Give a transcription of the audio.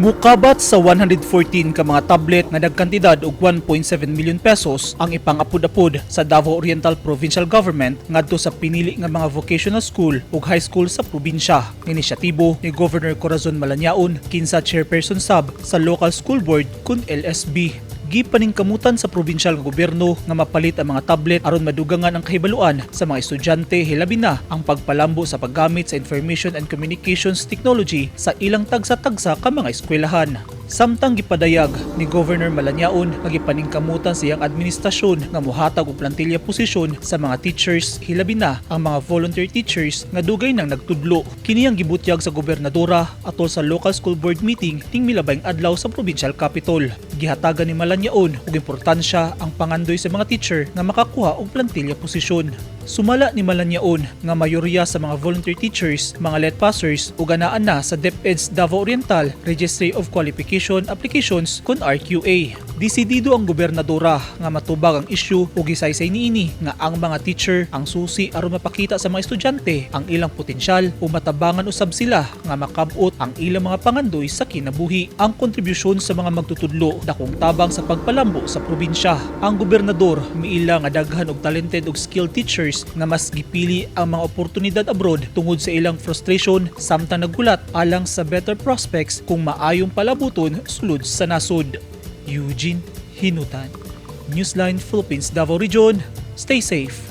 Mukabat sa 114 ka mga tablet nga nagkantidad og 1.7 million pesos ang ipangapud-apud sa Davao Oriental Provincial Government ngadto sa pinili nga mga vocational school ug high school sa probinsya. Inisyatibo ni Governor Corazon Malanyaon, kinsa chairperson sab sa Local School Board kun LSB. Gipaningkamutan sa probinsyal nga gobyerno nga mapalit ang mga tablet aron madugangan ang kahibaluan sa mga estudyante, hilabi na ang pagpalambo sa paggamit sa information and communications technology sa ilang tagsa-tagsa ka mga eskwelahan. Samtang gipadayag ni Governor Malanyaon nga gipaningkamutan sa iyang administrasyon nga mohatag og plantilla posisyon sa mga teachers, hilabi na ang mga volunteer teachers nga dugay nang nagtudlo. Kini ang gibutyag sa gobernadora atol sa local school board meeting ting milabayng adlaw sa provincial capitol. Gihatagan ni Malanyaon og importansya ang pangandoy sa mga teacher nga makakuha og plantilla posisyon. Sumala ni Malanyaon nga mayorya sa mga volunteer teachers, mga LET passers ug anaan na sa DepEd's Davao Oriental Registry of Qualification Applications kun RQA. Desidido ang gobernadora nga matubag ang issue ug gisaysay niini nga ang mga teacher ang susi aron mapakita sa mga estudyante ang ilang potensyal ug matabangan usab sila nga makabot ang ilang mga pangandoy sa kinabuhi. Ang kontribusyon sa mga magtutudlo dakong tabang sa pagpalambo sa probinsya. Ang gobernador miila nga daghan og talented ug skilled teachers nga mas gipili ang mga oportunidad abroad tungod sa ilang frustration samtang naghulat alang sa better prospects kung maayong palabuton sulod sa nasod. Eugene Hinutan, Newsline Philippines, Davao Region. Stay safe.